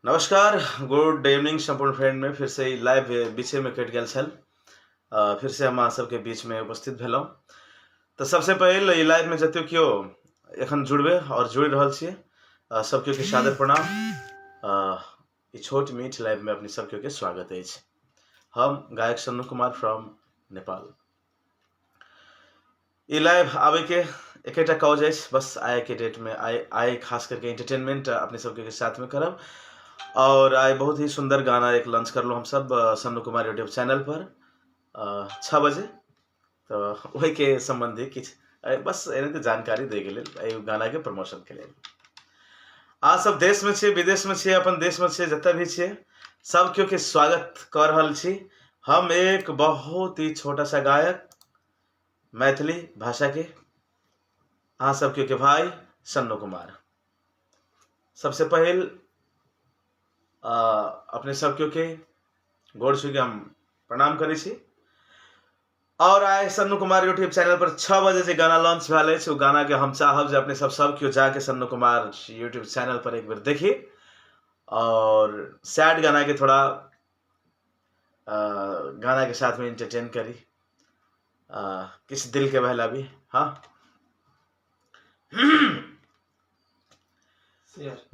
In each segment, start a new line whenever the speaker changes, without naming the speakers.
नमस्कार, good evening सम्पूर्ण friend में फिर से लाइव बीचे में कटि गेल छल। फिर से हम अहाँ सबके बीच में उपस्थित भेलहुँ। तऽ सबसे पहिल ई लाइव में जते केओ एखन जुड़बे और जुड़ि रहल छियै, सब केओ के सादर प्रणाम। ई छोट मीठ लाइव में अपने सब केओ के स्वागत अछि। हम गायक Sannu Kumar from Nepal. E live आबे के एकेटा कॉज अछि, बस आइ के डेट में आइ आइ खास करके एंटरटेनमेंट अपने सबके साथ में करब। और आइ बहुत ही सुंदर गाना एक लॉन्च करलहुँ हम सब सन्नू कुमार यूट्यूब चैनल पर 6 बजे। तऽ ओहिके सम्बन्धी किछु बस एनाहिते जानकारी दैके लेल, एहि गानाके प्रमोशनके लेल। अहाँ सब देशमे छियै, विदेशमे छियै, अपन देशमे छियै, जतऽ भी छियै, सब केओ के स्वागत कऽ रहल छी। हम एक बहुत ही छोटा सा गायक, मैथिली भाषा के, अहाँ सब केओ के भाई सन्नू कुमार। सबसे पहिल अपने सब केओ के गोड़ छू के हम प्रणाम करै छी। और आइ सन्नू कुमार यूट्यूब चैनल पर 6 बजे जे गाना लॉन्च भेल अछि, ओ गाना के हम चाहब जे अपने सब सब केओ जाके सन्नू कुमार यूट्यूब चैनल पर एक बेर देखी और सैड गाना के थोड़ा गाना के साथ में एंटरटेन करी, किछु दिल के बहलाबी। हाँ,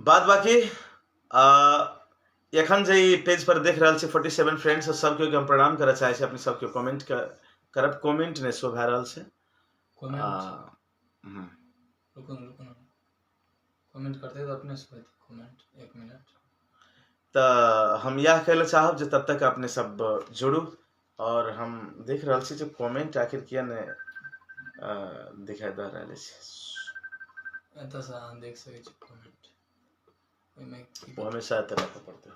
बात बाकी एखन जे ई पेज पर देख रहल छी 47 फ्रेंड्स, सब केओ के हम प्रणाम करऽ चाहै छी। अपने सब केओ कमेंट करब, कमेंट नहि शो भए रहल छै।
रुकू रुकू, कमेंट करते तऽ अपने से होतै कमेंट, एक मिनट।
तऽ हम इएह कहै लए चाहब जे तब तक अपने सब जुड़ू। और हम देख रहल छी जे कमेंट आखिर किया नहि दिखाई दऽ रहल अछि।
एतऽ से अहाँ देख सकै छी कमेंट, ओहिमे की
ओ हमेशा एतऽ राखऽ पड़तै,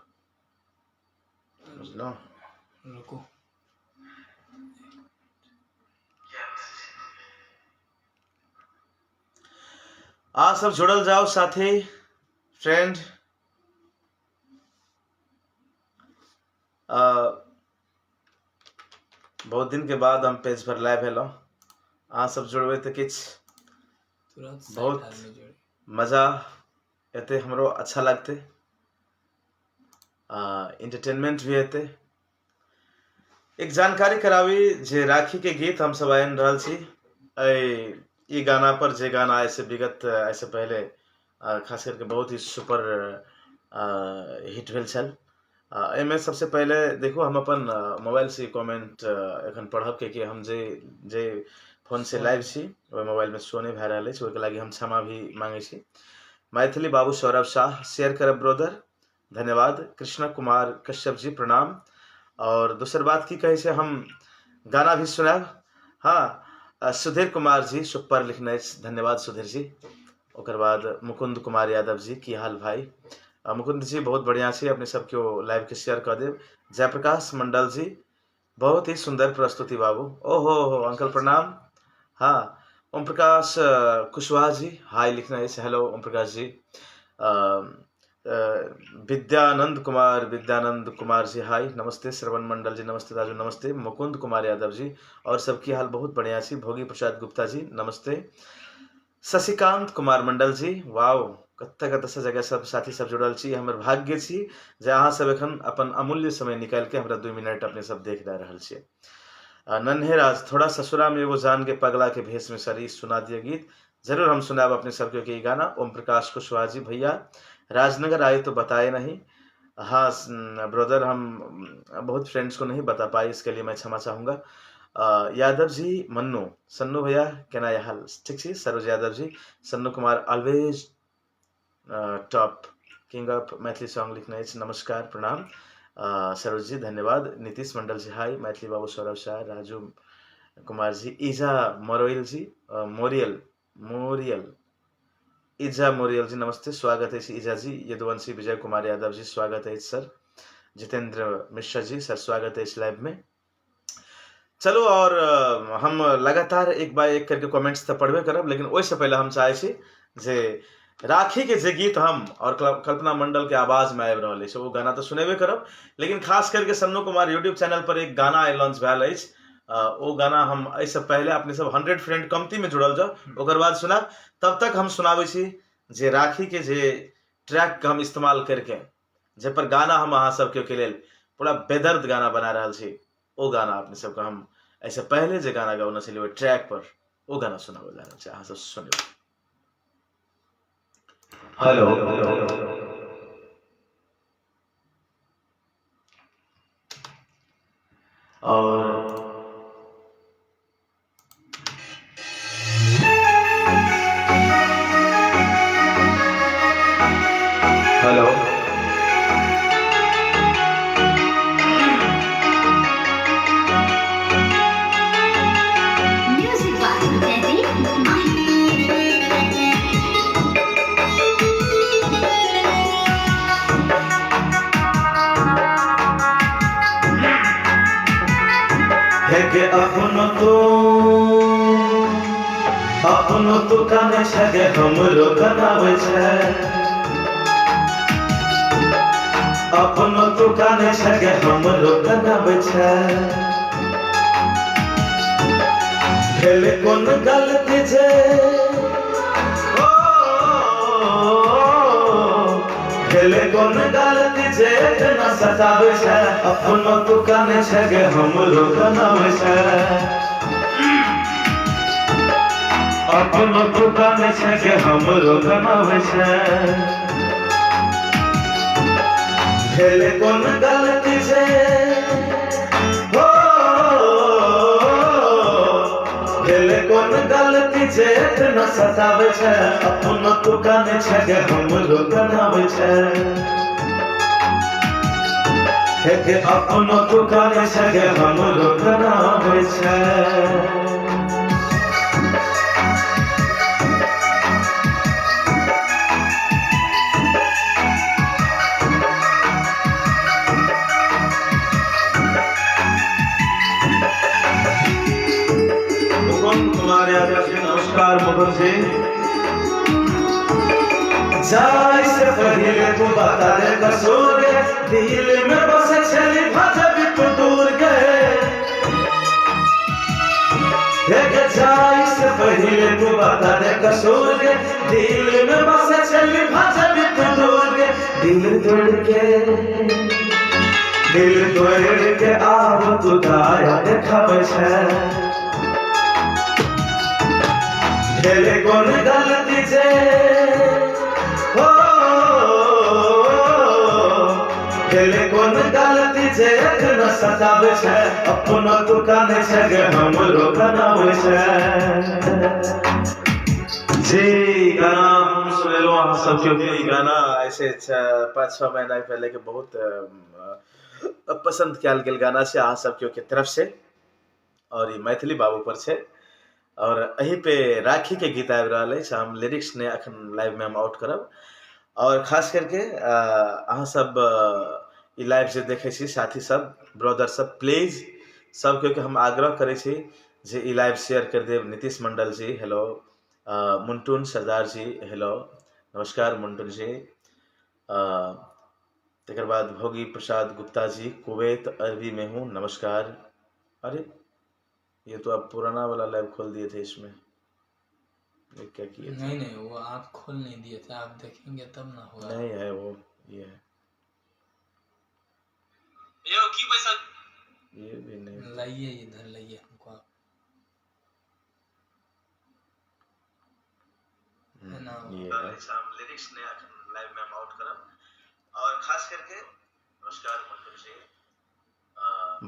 बुझलहुँ?
रुकू।
अहाँ सब जुड़ल जाउ साथी फ्रेंड। बहुत दिन के बाद हम पेज पर लाइव एलहुँ। अहाँ सब जुड़बै तऽ किछु
तुरंत साठि
बहुत
आदमी जुड़े।
मजा एतै, हमरो अच्छा लगतै, एंटरटेनमेंट भी हेतै। एक जानकारी कराबी जे राखी के गीत हम सब आनि रहल छी एहि ई गाना पर, जे गाना आइ से विगत आइ से पहिले खास करके बहुत ही सुपर हिट भेल छल। एहिमे सबसे पहिले देखू, हम अपन मोबाइल से कमेंट एखन पढ़ब, कियाकि हम जे जे फोन से लाइव छी ओहि मोबाइल में शो नहि भए रहल अछि, ओहिके लागि हम क्षमा भी मांगै छी। मैथिली बाबू सौरभ शाह शेयर करब ब्रदर, धन्यवाद। कृष्ण कुमार कश्यप जी प्रणाम। और दोसर बात की कहै छै, हम गाना भी सुनायब। हाँ, सुधीर कुमार जी सुपर लिखने अछि, धन्यवाद सुधीर जी। ओकर बाद मुकुंद कुमार यादव जी, की हाल भाई? मुकुंद जी बहुत बढ़िया छी, अपने सब केओ लाइव के शेयर कऽ देब। जयप्रकाश मंडल जी बहुत ही सुंदर प्रस्तुति बाबू, ओहो हो अंकल प्रणाम। हाँ, ओम प्रकाश कुशवाहा जी हाय लिखना अछि, हेलो ओम प्रकाश जी। विद्यानंद कुमार, विद्यानंद कुमार जी हाय नमस्ते। श्रवण मंडल जी नमस्ते, राजू नमस्ते। मुकुंद कुमार यादव जी और सबकी हाल बहुत बढ़िया छी। भोगी प्रसाद गुप्ता जी नमस्ते। शशिकांत कुमार मंडल जी वाओ, कतऽ कतऽ से जगह सब साथी सब जुड़ल छी। हमर भाग्य छी जे अहाँ सब एखन अपन अमूल्य समय निकालि के हमरा 2 मिनट अपने सब देख दए रहल छी। नन्हे राज थोड़ा ससुरा में वो जान के पगला के भेष में सरी सुना दिए गीत, जरूर हम सुनाब अपने सबके के ई गाना। ओम प्रकाश कुशवाहा जी भैया राजनगर आए तो बताए नहीं। हाँ ब्रदर, हम बहुत फ्रेंड्स को नहीं बता पाए, इसके लिए मैं क्षमा चाहूँगा। यादव जी मन्नू सन्नू भैया केना हाल ठीक छी। Saroj Yadav ji Sannu Kumar always top king of Maithili song लिखने अछि, नमस्कार प्रणाम। सरोज जी धन्यवाद। नीतीश मंडल जी हाय। मैथिली बाबू सौरभ शाह, राजू कुमार जी, ईजा मोरोइल जी, मोरियल मोरियल इजा मोरियल जी नमस्ते, स्वागत अछि इजा जी। यदुवंशी विजय कुमार यादव जी स्वागत अछि सर। जितेंद्र मिश्रा जी सर स्वागत अछि लाइव में। चलो और हम लगातार एक बाय एक करके कमेंट्स तऽ पढ़बे करब, लेकिन ओहिसँ पहिले हम चाहै छी जे राखी के जे गीत हम और कल्पना मंडल के आवाज में आबि रहल अछि ओ गाना तऽ सुनेबे करब, लेकिन खास करके सन्नू कुमार यूट्यूब चैनल पर एक गाना आइ लॉन्च भेल अछि, ओ गाना हम एहिसँ पहिले अपने सब 100 फ्रेंड कमती में जुड़ल जाउ ओकर बाद सुनाब। तब तक हम सुनाबै छी जे राखी के जे ट्रैक के हम इस्तेमाल करके जाहिपर गाना हम अहाँ सबके के लेल पूरा बेदर्द गाना बना रहल छी। ओ गाना अपने सबके हम एहिसँ पहिले जे गाना गौने छलियै ओहि ट्रैक पर ओ गाना सुनाबै जा रहल छी, अहाँ सब सुनबै। हेलो, और hello,
Music by Daddy Mike.
हे गे अपनो तू, अपनो तू काने छै गे हमरो कनाबै छै। अपनो तू काने छै गे हमरो कनाबै छै। भेल कोन गलती जे, ओ भेल कोन गलती जे एतना सताबै छै। अपनो तू काने छै गे हमरो कनाबै छै। अपनो तू काने छै गे हमरो कनाबै छै। भेल कोन गलती जे, हो भेल कोन गलती जे एतना सताबै छै। अपनो तू काने छै गे हमरो कनाबै छै। हे गे अपनो तू काने छै गे हमरो कनाबै छै। मुकुंद कुमार यादव जी नमस्कार। मुकुंद जी, जाय से पहिले तू बता दे कसूर गे, दिल में बसे छली भजबी तू दूर गे। हे गे जाय से पहिले तू बता दे कसूर गे, दिल में बसे छली भजबी तू दूर गे। दिल तोड़ के, दिल तोड़ के आब तू दाया देखाबै छै। भेल कोन गलती जे, हो भेल कोन गलती जे एतना सताबै छै। अपनो तू काने छै गे हमरो कनाबै छै। जी गाना हम सुनेलहुँ अहाँ सबके। ई गाना ऐसे 5-6 महीना पहले के बहुत पसंद कयल गेल गाना छै अहाँ सबके के तरफ से, और ई मैथिली बाबू पर छै। और एही पे राखी के गीत आबि रहल अछि। हम लिरिक्स नहि अखन लाइव में हम आउट करब। और खास करके अहाँ सब ई लाइव जे देखै छी साथी सब, ब्रदर सब, प्लीज सबके के हम आग्रह करै छी जे ई लाइव शेयर कर देब। नीतीश मंडल जी हेलो, मुंटुन सरदार जी हेलो, नमस्कार मुंटुन जी। तकर बाद भोगी प्रसाद गुप्ता जी कुवैत अरबी में हूँ, नमस्कार। अरे ये तो आप पुराना वाला लाइव खोल दिए थे, इसमें ये क्या किए थे?
नहीं नहीं, वो आप खोल नहीं दिए थे, आप देखेंगे तब ना होगा।
नहीं है वो, ये है।
यो की पैसा
ये भी नहीं।
लाइए इधर लाइए हमको आप। है ना?
ये है। लिरिक्स ने लाइव में हम आउट करब। और खास करके नमस्कार मंडल जी,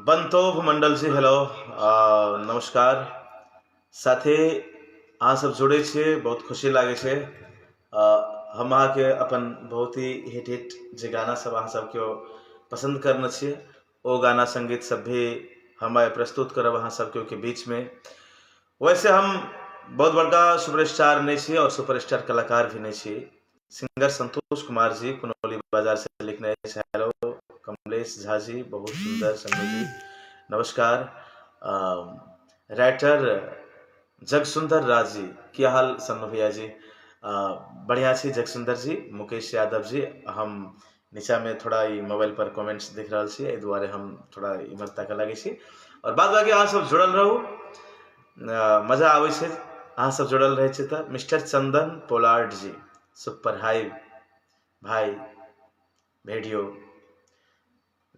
बंतोभ मंडल जी हेलो, नमस्कार। साथे अहाँ सब जुड़े छियै, बहुत खुशी लागै छै। हम अहाँके अपन बहुत ही हिट हिट जे गाना सब अहाँ सब केओ पसंद करने छियै ओ गाना संगीत सब भी हम आइ प्रस्तुत करब अहाँ सब केओ के बीच में। वैसे हम बहुत बड़का सुपरस्टार नहीं छी और सुपरस्टार कलाकार भी नहीं छी। सिंगर संतोष कुमार जी कुनौली बाजार से लिखने अछि हेलो। कमलेश झा जी बहुत सुंदर संगीत जी नमस्कार। राइटर जगसुंदर राज जी की हाल सन्नू भैया जी? बढ़िया छी जगसुंदर जी। मुकेश यादव जी, हम नीचा में थोड़ा ई मोबाइल पर कमेंट्स देख रहल छी, एहि दुआरे हम थोड़ा इम्हर ताकऽ लागै छी। और बाद बाकी अहाँ सब जुड़ल रहू, मजा आबै छै अहाँ सब जुड़ल रहै छी तऽ। मिस्टर चंदन पोलार्ड जी सुपर हाई भाई, वीडियो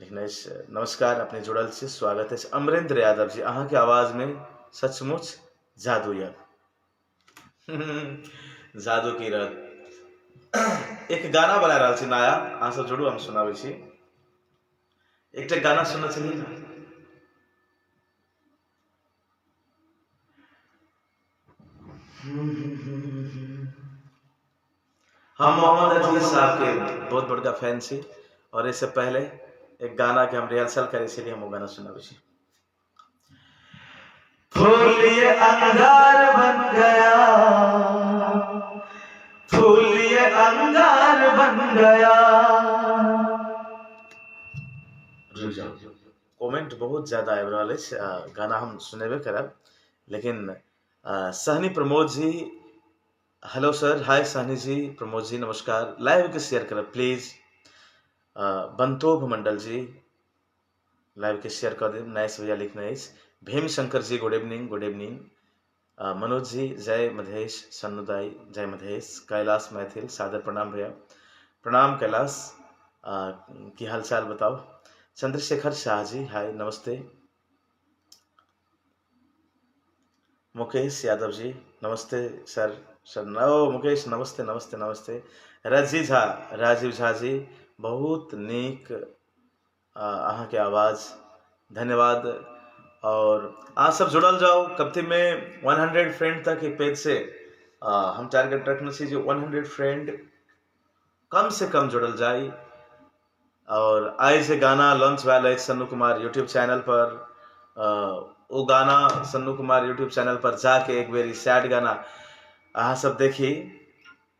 लिखने अछि। नमस्कार, अपने जुड़ल छी, स्वागत अछि। अमरेंद्र यादव जी, अहाँके आवाजमे सचमुच जादू यऽ। जादू की रहत। एक गाना बना रहल छी नया, अहाँ सब जुड़ू, हम सुनाबै छी। एकटा गाना सुनना छलियै ने। हम मोहम्मद अजीज साहब के बहुत बड़का फैन छी और इससे पहले एक गाना के हम रिहर्सल करे छलियै, हम ओ गाना सुनाबै छी। फूल ये अंगार बन गया, फूल ये अंगार बन गया। रुक जाओ, कमेंट बहुत ज्यादा आबि रहल अछि, गाना हम सुनेबे करब, लेकिन Sahni Pramod ji, hello sir, hi Sahni ji, Pramod ji नमस्कार। लाइव के शेयर करब प्लीज। बंतोभ मंडल जी, लाइव के शेयर कर देब। नाइस भैया लिखने अछि। Bhim Shankar ji, good evening, good evening. Manoj ji, जय मधेश। सन्नू दाई, जय मधेश। कैलाश मैथिल, सादर प्रणाम भैया। प्रणाम कैलाश, की हाल चाल बताओ। चंद्रशेखर शाह जी, हाय, नमस्ते। मुकेश यादव जी, नमस्ते सर। सर ओ मुकेश, नमस्ते नमस्ते नमस्ते। राजीव झा, राजीव झा जी, बहुत नीक अहाँके आवाज, धन्यवाद। और अहाँ सब जुड़ल जाउ। कबती में 100 फ्रेंड तक एक पेज से हम टारगेट रखने छी जे 100 फ्रेंड कम से कम जुड़ल जाय। और आइ जे गाना लॉन्च भेल अछि सन्नू कुमार यूट्यूब चैनल पर, ओ गाना सन्नू कुमार यूट्यूब चैनल पर जाके एक बेर ई सैड गाना अहाँ सब देखी।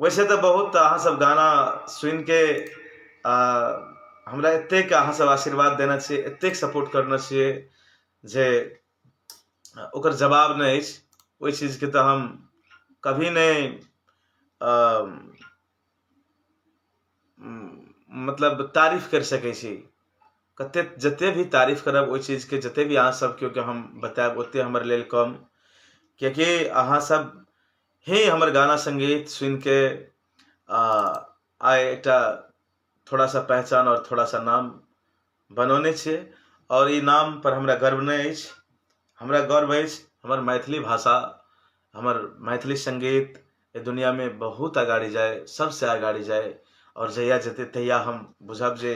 वैसे तऽ बहुत अहाँ सब गाना सुनिके हमरा एतेक अहाँ सब आशीर्वाद देने छियै, एतेक सपोर्ट करने छियै जे ओकर जवाब नहि अछि। ओहि चीजके तऽ हम कभी नहि मतलब तारीफ करि सकै छी। कतेक जतेक भी तारीफ करब ओहि चीजके, जतेक भी अहाँ सब केओके हम बतायब, ओतेक हमर लेल कम, किएकि अहाँ सब ही हमर गाना सङ्गीत सुनिके आइ एकटा थोड़ा सा पहचान और थोड़ा सा नाम बनौने छियै। आओर ई नाम पर हमरा गर्व नहि अछि, हमरा गर्व अछि हमर मैथिली भाषा, हमर मैथिली सङ्गीत एहि दुनिआँमे बहुत अगाड़ी जाय, सबसँ अगाड़ी जाय। आओर जहिया जेतै तहिया हम बुझब जे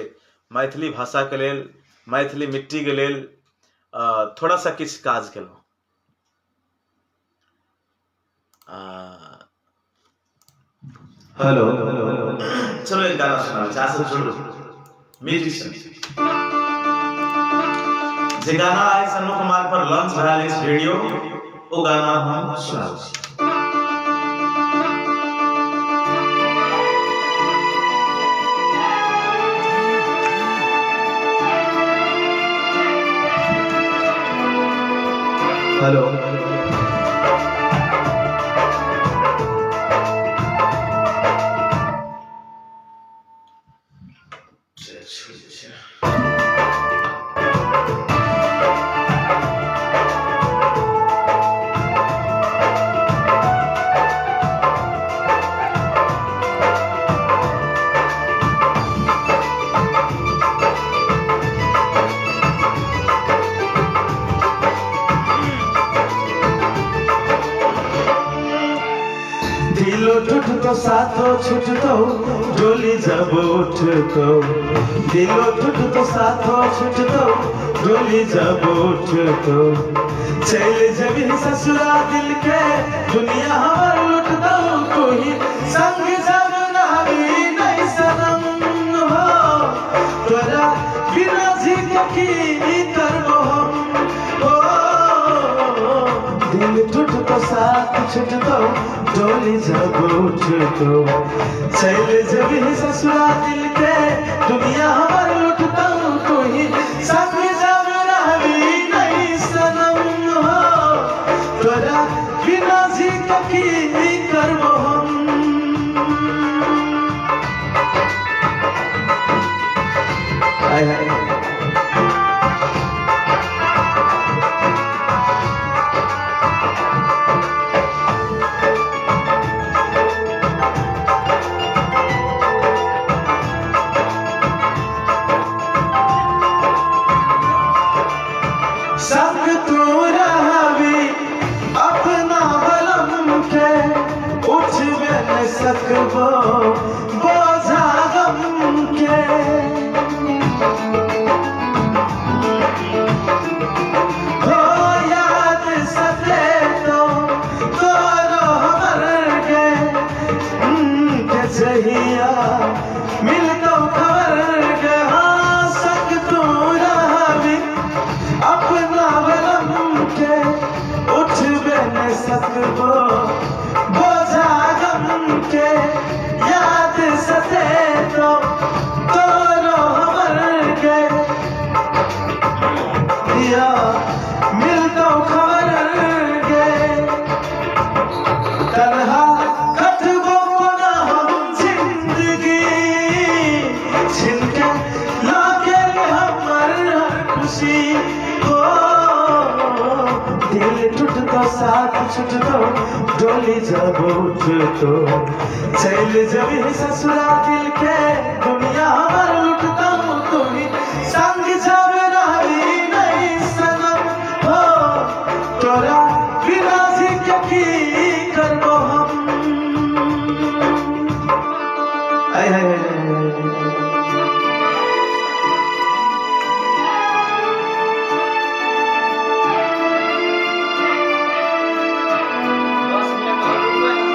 मैथिली भाषाके लेल, मैथिली मिट्टीके लेल थोड़ा सा किछु काज केलहुँ। हेलो, चलो एक गाना सुनाओ, चार सब जुड़ो म्यूजिक से। जे गाना आइ सन्नू कुमार पर लॉन्च भेल अछि वीडियो, ओ गाना हम सुनाबै छी। हेलो, दिलो टूटतो साथो छुटतो डोली जब उठतो, दिलो टूटतो साथो छुटतो डोली जब उठतो, चल जबी ससुरा दिल के दुनिया हमर लुट दो, कोई संग जब नारी नहीं सनम हो, तोरा बिना जी के की करबो हम ओ, दिल टूटतो साथ छुटतो डोली जब उठतो, चल जबी ससुरा दिल के दुनिया हमर लुटतो, कोई संग जब रहबी नहीं सनम हो, तोरा बिना जी के की करबो हम। हाय हाय। टुटतो साथ छुटतो डोली जब उठतो चल जब ससुरा दिल के दुनिया हमर लुटतो तुही संग जब रही नहीं सनम हो तोरा बिना जी के की करबो हम। आय हाय हाय हाय।
10 मिनट और रुकबै ने।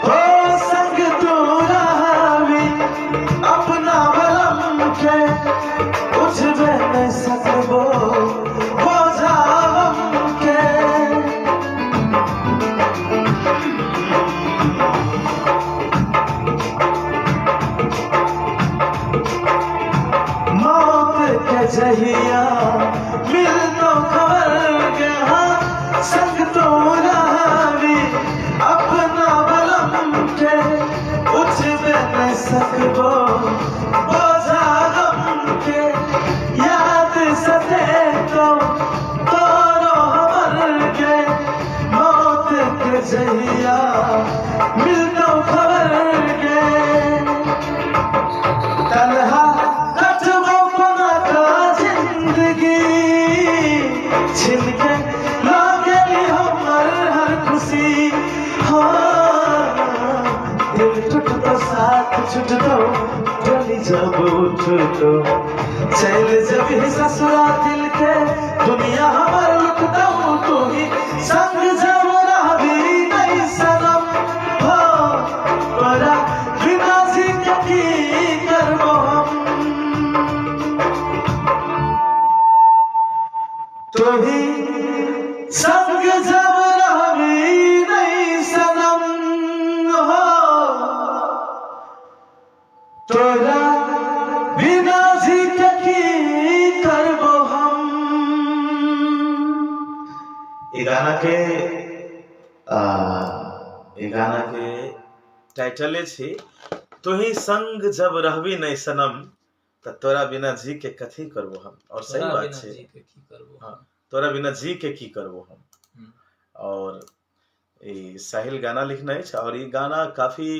हो संग तू रहावी अपना बलम के उठबे नहीं सकबो बोझावम के। मौत के जहिया मिलतो खबर के हाँ संग तो रहावी अपना बलम के उठबे नहीं सकबो बोझा गम के। याद सते तो तोरो हमर के मौत के जहिया मिलतो खबर के। तन्हा कटबो कोना का जिंदगी छिन के लागली हमर हर खुशी। हाँ दिल टुटतो साथ छुटतो डोली जब उठतो चल जब ससुरा दिल के दुनिया हमर लुटतो तू ही संग जब रहबी नहीं सनम हो तोरा बिना जी के की करबो हम। तुही संग जब रहबी नहीं सनम हो तोरा बिना जी के की करबो हम। ई गाना के ई गाना के टाइटले छी तुही संग जब रहबी नहीं सनम त तोरा बिना जी के कथी करबो हम। और सही
तोरा
बात
बिना
छै
जी के की करबो
हाँ।
हम।
तोरा बिना जी के की करबो हम। और ई साहिल गाना लिखने अछि और ई गाना काफी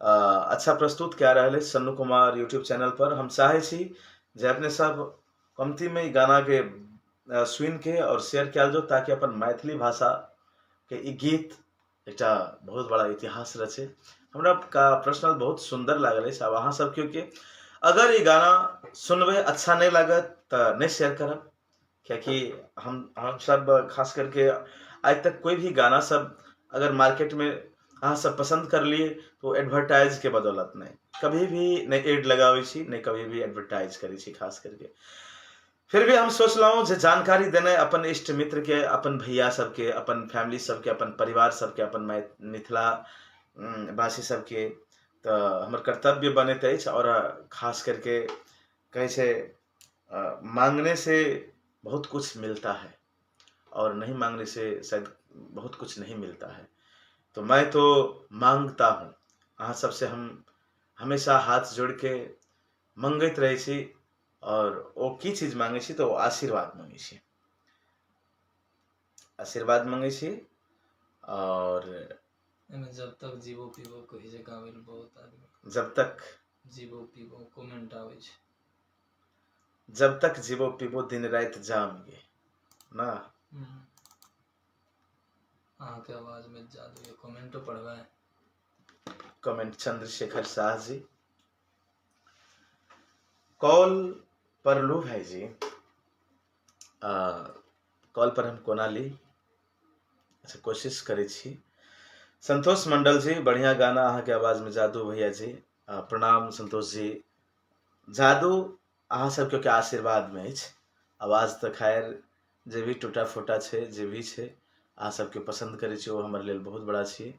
अच्छा प्रस्तुत कए रहल अछि सन्नू कुमार यूट्यूब चैनल पर। हम चाहै छी जे अपने सब कमती में ई गाना के सुनि के और शेयर कयल जाउ ताकि अपन मैथिली भाषा के ई गीत एकटा बहुत बड़ा इतिहास रचे। हमरा का पर्सनल बहुत सुंदर लागल अछि। आब अहाँ सब केओ के अगर ई गाना सुनबै अच्छा नहि लागत तऽ नहि शेयर करब, कियाकि हम सब खास करके आइ तक कोई भी गाना सब अगर मार्केट में अहाँ सब पसंद कर लिए तो एडवर्टाइज के बदौलत नहीं, कभी भी नहीं एड लगाबै छी, नहीं कभी भी एडवर्टाइज करै छी खास करके। फिर भी हम सोचलहुँ जे जानकारी देनाइ अपन इष्ट मित्र के, अपन भैया सबके, अपन फैमिली सबके, अपन परिवार सबके, अपन मिथिला वासी सबके तऽ हमर कर्तव्य बनैत अछि। और खास करके कहै छै मांगने से बहुत कुछ मिलता है और नहीं मांगने से शायद बहुत कुछ नहीं मिलता है, तो मैं तो मांगता हूँ। अहाँ सबसे हम हमेशा हाथ जोड़ के मंगैत रहै छी और ओ की चीज मांगै छी तऽ ओ आशीर्वाद मांगै छी, आशीर्वाद मांगै छी। और
एहिमे जब तक जीवो पीबो कहै छै गाबै लए बहुत आदमी।
जब तक
जीवो पीबो कमेंट आबै छै।
जब तक जीवो पीबो दिन राति जाम गे ना।
अहाँके आवाज में जादू ये कमेंटो पढ़बै।
कमेंट चंद्रशेखर शाह जी कॉल पर लू भाई जी, कॉल पर हम कोना ली, अच्छा कोशिश करै छी। संतोष मंडल जी बढ़िया गाना अहाँके आवाज में जादू भैया जी, प्रणाम संतोष जी। जादू अहाँ सबके के आशीर्वाद में अछि, आवाज तऽ खैर जे भी टूटा फूटा छै जे भी छै अहाँ सबके पसंद करै छी ओ हमर लेल बहुत बड़ा छी।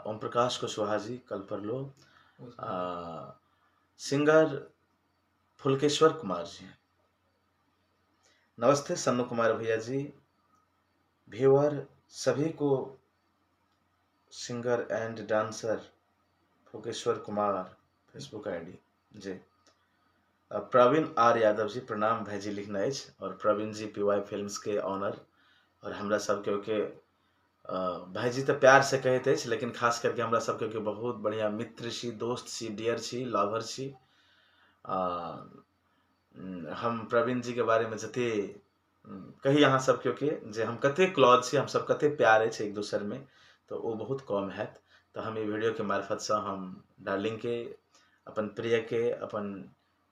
ओम प्रकाश कुशवाहा जी कल पर लो, सिंगर फुलकेश्वर कुमार जी, नमस्ते सन्नू कुमार भैया जी, व्यूअर सभी को singer and dancer Phulkeshwar Kumar Facebook ID ji. Praveen R Yadav ji प्रणाम भाईजी लिखने अछि और Praveen ji P Y films के ऑनर और हमरा सबके के भाईजी तऽ प्यार से कहैत अछि, लेकिन खास करके हमरा सबके के बहुत बढ़िया मित्र छी, दोस्त छी, डियर छी, लवर छी। हम प्रवीण जी के बारे में जते कही अहाँ सब केओ के जे हम कते क्लोज छी, हम सब कते प्यार अछि एक दोसर में, तऽ ओ बहुत कम हैत। तऽ हम ई वीडियो के मार्फत से हम डार्लिंग के, अपन प्रिय के, अपन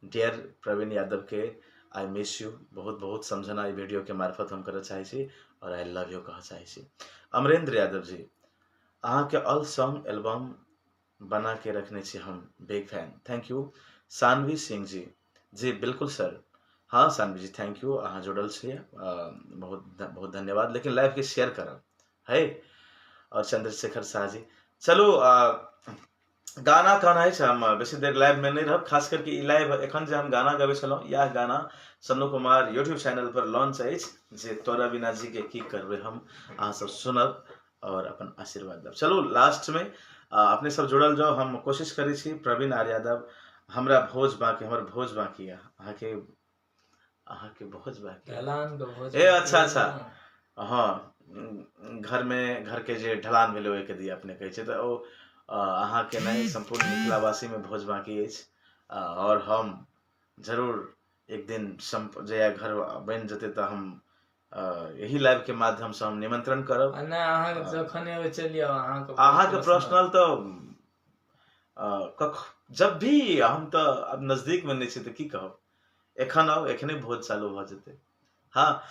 डियर प्रवीण यादव के I miss you बहुत बहुत समझना ई वीडियो के मार्फत हम करऽ चाहै छी और I love you कहऽ चाहै छी। अमरेंद्र यादव जी, अहाँके ऑल सॉन्ग एल्बम बना के रखने छी हम, big fan, thank you. Sanvi Singh ji, जी बिल्कुल सर, हाँ सानवी जी thank you, अहाँ जुड़ल छी, बहुत बहुत धन्यवाद। लेकिन लाइव के शेयर करब है। और चंद्रशेखर शाह जी, चलू गाना कहना अछि, हम बेसी देर लाइव में नहीं रहब, खास करके ई लाइव एखन जे हम गाना गबै छलहुँ, इएह गाना सन्नू कुमार यूट्यूब चैनल पर लॉन्च अछि, जे तोरा बिना जी के की करबै हम, अहाँ सब सुनब और अपन आशीर्वाद देब। चलू लास्ट में अपने सब जुड़ल जाओ, हम कोशिश करै छी। प्रवीण आर यादव, हमरा भोज बाकी, हमर भोज बाकी है, अहाँके भोज बाकी है।
ढलान के भोज
ए,
बाकी
अच्छा,
है।
अच्छा। हाँ, घर में, घर के जे ढलान भेलै ओहिके दिया अपने कहै छै, तऽ ओ अहाँके नहि, सम्पूर्ण मिथिलावासी में भोज बाकी अछि। और हम जरूर एक दिन जहिया घर बनि जेतै तऽ हम एही लाइव के माध्यम से हम निमंत्रण करब।
आ नहि, अहाँके जखन एबै चलि आउ, अहाँके
अहाँके
पर्सनल।
पर्सनल तऽ जब भी हम तऽ आब नजदीक में नहि छी तऽ की कहब, एखन आउ, एखने भोज चालू भऽ जेतै। हाँ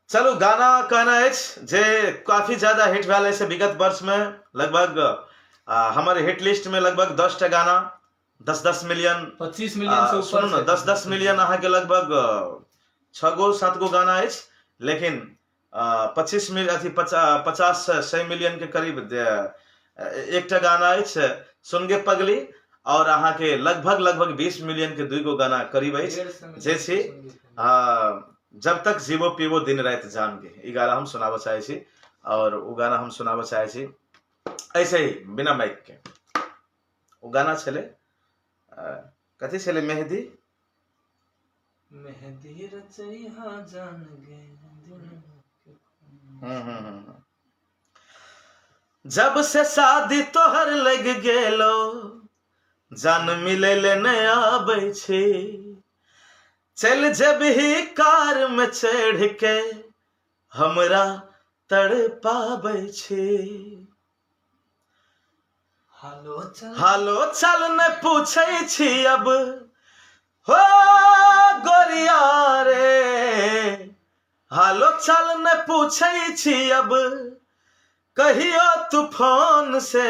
चलू, गाना कहना अछि जे काफी ज्यादा हिट भेल अछि विगत वर्ष में, लगभग हमर हिट लिस्ट में लगभग 10 टा गाना 10-10 मिलियन,
25 मिलियन से ऊपर
सुनू ने,
छै।
10-10 मिलियन अहाँके लगभग 6 गो 7 गो गाना अछि, लेकिन 25 मिल, अथी, 50 से 100 मिलियन के करीब एकटा गाना अछि सुनगे पगली, और अहाँके लगभग 20 मिलियन के 2 गो गाना करीब अछि।
डेढ़ सौ मिलियन
जे छी,
सुनगे पगली।
जब तक जीवो पीबो दिन राति जान के, ई गाना हम सुनाबऽ चाहै छी, और ओ गाना हम सुनाबऽ चाहै छी ऐसे ही बिना माइक के। ओ गाना छलै, कथी छलै, मेहदी,
मेहदी रचैहा जान गे दिन।
जब से शादी तोहर लग गेलो, जान मिले ले नहीं आबै छी, चल जेबही कार में चढ़ के हमरा तड़ पाबै छी।
हालो चल,
हालो चल ने पूछै छी अब हो गोरिया रे, हालो चल ने पूछै छी अब कहियो तूफान से,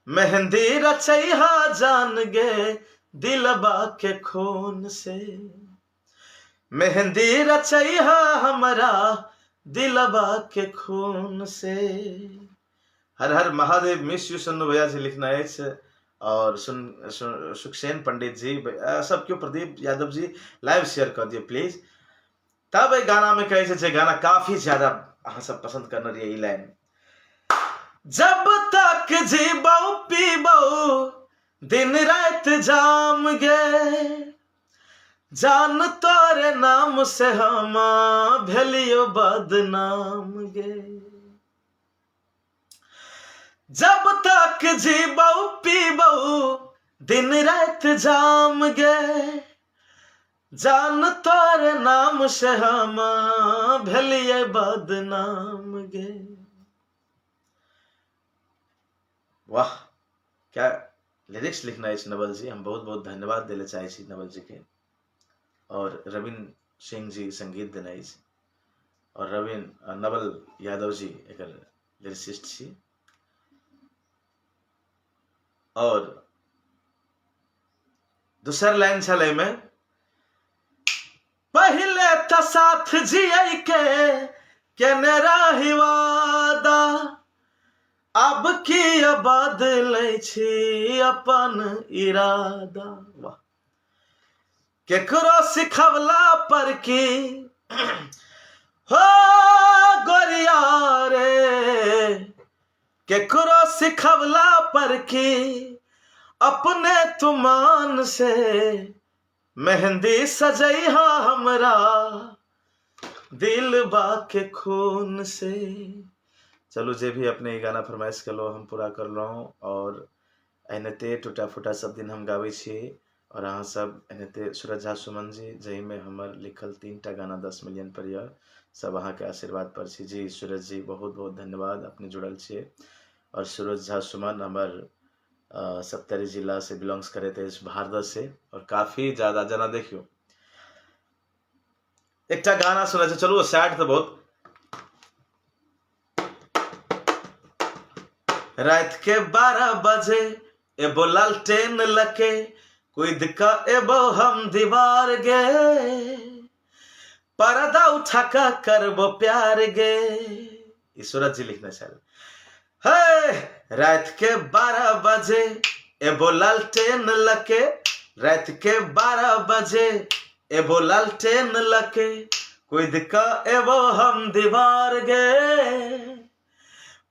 मेहंदी रचैहा जान गे दिलबा के खून से, मेहंदी रचैहा हमरा दिलबा के खून से। हर हर महादेव, मिस you Sannu भैया जी लिखना अछि, और सुखसेन पंडित जी, सब क्यों प्रदीप यादव जी लाइव शेयर कर दियो प्लीज। तब एहि गाना में कहै छै जे गाना काफी ज्यादा अहाँ सब पसंद करने रहिए ई लाइन, जब तक जीबौ पीबौ दिन रात जाम गे, जान तोरे नाम से हम भेलियो बदनाम गे, जब तक जीबौ पीबौ दिन रात जाम गे, जान तोरे नाम से हम भेलिए बदनाम गे। वाह, क्या लिरिक्स लिखना अछि नवल जी, हम बहुत बहुत धन्यवाद देले चाहे छी नवल जी के, और रविन सिंह जी संगीत देने अछि, और नवल यादव जी एकर लिरिसिस्ट छी। और दोसर लाइन छल एहिमे, पहिले तऽ साथ जियै के केने रही वादा, अब की बदलै छी अपन इरादा। वाह, केकरो सिखवला पर की हो गोरिया रे, केकरो सिखवला पर की अपने तुमान से मेहंदी सजैहा हमरा दिल बा के खून से। चलू जे भी अपने ई गाना फरमाइश केलहुँ हम पूरा करलहुँ और एनाहिते टूटा फूटा सब दिन हम गाबै छी और अहाँ सब एनाहिते सूरज झा सुमन जी जाहिमे हमर लिखल 3टा गाना 10 मिलियन पर यऽ, सब अहाँके आशीर्वाद पर छी जी। सूरज जी बहुत बहुत धन्यवाद, अपने जुड़ल छियै। और सूरज झा सुमन हमर सप्तरी जिला से बिलोंग्स करैत अछि, भारदह से, और काफी ज्यादा जना देखियौ एकटा गाना सुनै छै। चलू सैड तऽ बहुत। रात के 12 बजे एबो लालटेन लके कूद का एबो हम दीवार गे, पर्दा उठा का करबो प्यार गे। ई सूरज जी लिखने छल। हे रात के 12 बजे एबो लालटेन लके, रात के 12 बजे एबो लालटेन लके कूद का एबो हम दीवार गे,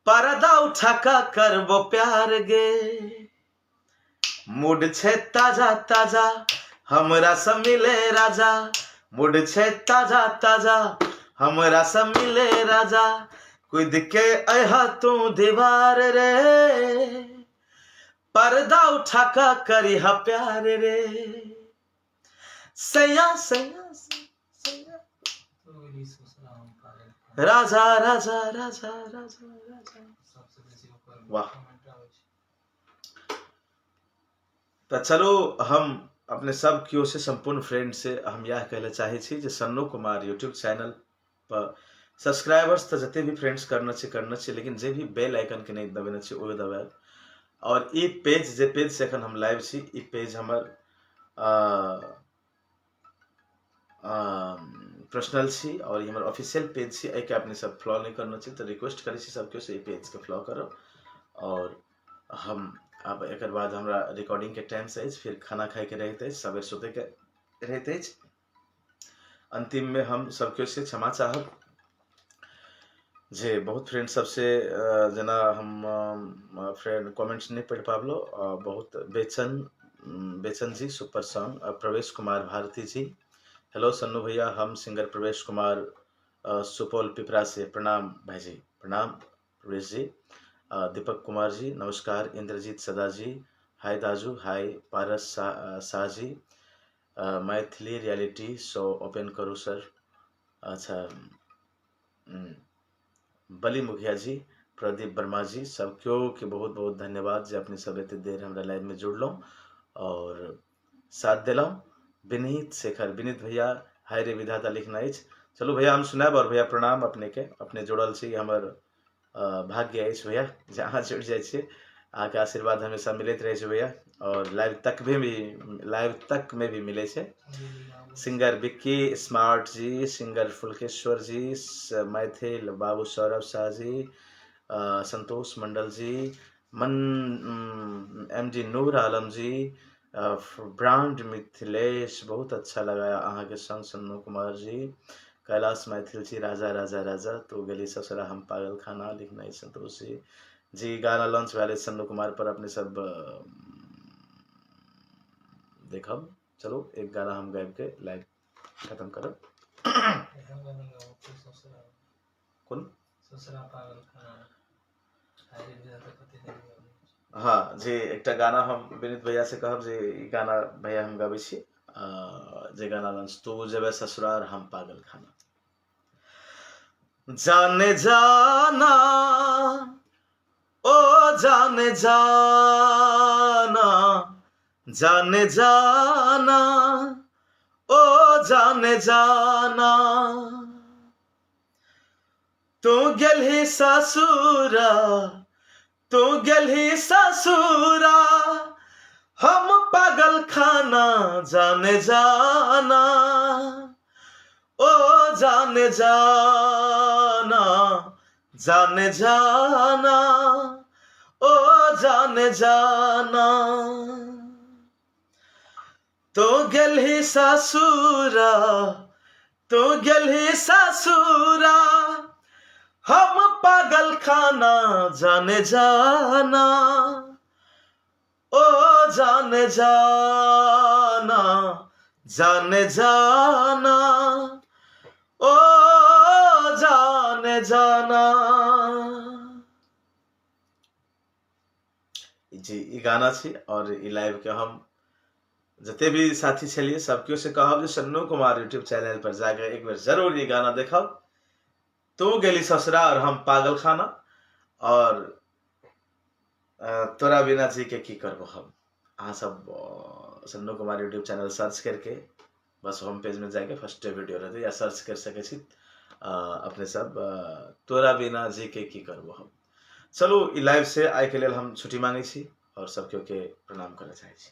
पर्दा उठा का करबो प्यार गे। मूड छे ताजा ताजा हमरा से मिले राजा, मूड छे ताजा ताजा हमरा से मिले राजा, कूद के अहा तू दीवार रे, पर्दा उठा का करिहा प्यार रे। सैया सैया सैया राजा राजा राजा राजा राजा। वाह। तऽ चलू हम अपने सब केओ से सम्पूर्ण फ्रेंड से हम इएह कहै लए चाहै छी जे सन्नू कुमार यूट्यूब चैनल पर सब्सक्राइबर्स तऽ जते भी फ्रेंड्स करने छै करने छै, लेकिन जे भी बेल आइकन के नहि दबेने छै ओहो दबायब। और ई पेज जे पेज से एखन हम लाइव छी, ई पेज हमर पर्सनल छी और ई हमर ऑफिशियल पेज छी। एहिके अपने सब फॉलो नहि करने छी तऽ रिक्वेस्ट करै छी सब केओ से ई पेज के फॉलो करब। और हम आब एकर बाद हमरा रिकॉर्डिंग के टाइम से अछि, फिर खाना खाइके रहैत अछि, सबेर सुतैके रहैत अछि। अंतिम में हम सबके से क्षमा चाहब जे बहुत फ्रेंड सबसे जेना हम फ्रेंड कमेंट्स नहीं पढ़ि पाबलहुँ। बहुत बेचन जी super song, Pravesh Kumar Bharti ji hello Sannu भैया, हम सिंगर प्रवेश कुमार सुपौल पिपरा से, प्रणाम भाईजी, प्रणाम प्रवेश जी। दीपक कुमार जी नमस्कार, इंद्रजीत सदा जी हाय दाजू हाय, पारस Shah ji Maithili reality show open करू सर। अच्छा बलि मुखिया जी, प्रदीप वर्मा जी, सब केओ के बहुत बहुत धन्यवाद जे अपने सब एते देर हमरा लाइव में जुड़लहुँ और साथ देलहुँ। विनीत शेखर, विनीत भैया हाय रे विधाता लिखना अछि, चलू भैया हम सुनायब। और भैया प्रणाम अपने के, अपने जुड़ल छी, हमर भाग्य अछि भैया जे अहाँ जुड़ि जाइ छी, अहाँके आशीर्वाद हमेशा मिलैत रहै छै भैया। और लाइव तक भी, लाइव तक में भी मिलै छै। सिंगर विक्की स्मार्ट जी, सिंगर फुलकेश्वर जी, मैथिल बाबू सौरभ शाह जी, संतोष मंडल जी, मन एम जी नूर आलम जी, ब्रांड मिथिलेश बहुत अच्छा लगा अहाँके संग सन्नू कुमार जी, कैलाश मैथिल जी, राजा राजा राजा तो गेली ससुरा हम पागल खाना लिखना है संतोष जी। जी गाना लॉन्च भेल अछि सन्नू कुमार पर, अपने सब देखब। चलू एक गाना हम गाबि के लाइव खत्म करब। कोन?
ससुरा पागल खाना।
हाँ जे एकटा गाना हम विनीत भैया से कहब जे ई गाना भैया हम गाबै छी, जे गाना लॉन्च तू जेबे ससुरार हम पागल खाना। जाने जाना ओ जाने जाना, जाने जाना ओ जाने जाना, तू गेलही ससुरा, तू गेलही ससुरा हम पागल खाना, जाने जाना ओ जाने जाना, जाने जाना ओ जाने जाना। तो गेलही ससुरा, तो गेलही ससुरा, हम पागल खाना जाने जाना, ओ जाने जाना, जाने जाना, ओ जाने जाना। जी ई गाना छी और ई लाइव के हम जते भी साथी छलिए सब केओ से कहब जे सन्नू कुमार यूट्यूब चैनल पर जाके एक बेर जरूर ई गाना देखब। तू गेली ससुरा और हम पागल खाना, और तोरा बिना जी के की करबो हम। अहाँ सब Sannu Kumar YouTube channel search करके बस होम पेज में जाके फर्स्ट वीडियो रहते, या सर्च कर सके छी अपने सब तोरा बिना जी के की करबो हम। चलू ई लाइव से आइ के लेल हम छुट्टी मांगे छी और सब केओ के प्रणाम करऽ चाहै छी।